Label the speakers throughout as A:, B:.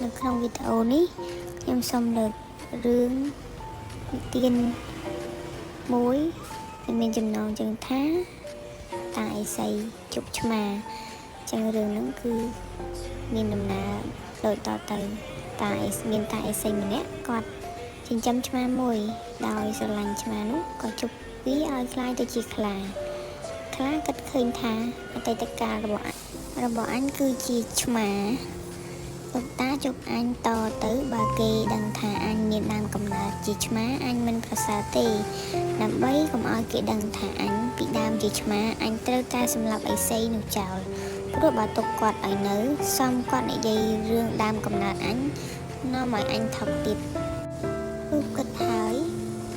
A: នៅក្នុងវីដេអូនេះខ្ញុំសូមលើករឿងនិទានមួយដែលមានចំណងជើងថាតាឥសីជប់ឆ្មាចឹងរឿងហ្នឹងគឺមានដំណើរដូចតទៅតាឥមានតាឥសីម្នាក់គាត់ចិញ្ចឹមឆ្មាមួយដោយស្រឡាញ់ឆ្មានោះក៏ជប់វាឲ្យក្លាយទៅជាខ្លា ខ្លាគិតឃើញថាអតីតកាលរបស់អញគឺជាឆ្មាលោកតាជប់អញតទៅបើគេដឹងថាអញមានដើមកំណើតជាឆ្មាអញមិនប្រសើរទេដើម្បីកុំឲ្យគេដឹងថាអញពីដើមជាឆ្មាអញត្រូវតែសម្លាប់ឥសីនោះចោលព្រោះបើទុកគាត់ឲ្យនៅសំគាត់និយាយរឿងដើមកំណើតអញនាំឲ្យអញថោកទៀតរូបគិតហើយ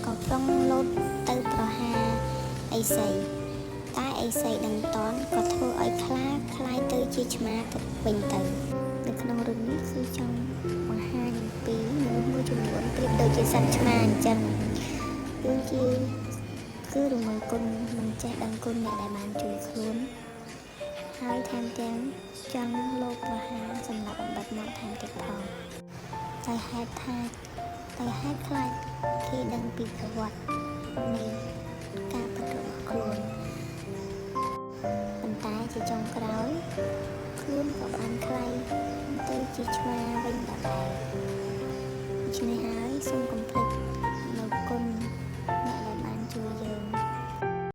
A: ក៏ប្រុងលោតទៅប្រហារឥសី តែឥសីដឹងតន់ក៏ធ្វើឲ្យខ្លាក្លាយទៅជាឆ្មាទៅវិញទៅនៅក្នុងរឿងនេះគឺចង់បង្ហាញអំពីមនុស្សមួយចំនួនប្រៀបដូចជាសត្វឆ្មាអញ្ចឹងគឺជាគឺរមើលគុណមិនចេះដឹងគុណអ្នកដែលបានជួយខ្លួនហើយថែមទាំងចង់លោបប្រហារសម្រាប់បំបត្តិមាត់ថែមទៀតផងដោយហេតុថាដោយហេតុខ្លាចគេដឹងពីប្រវត្តិនៃការពិតរបស់ខ្លួន ប៉ុន្តែជាចុងក្រោយខ្លួនក៏បានក្លាយទៅជាឆ្មាវិញដដែលដូច្នេះហើយសូមកុំភ្លេច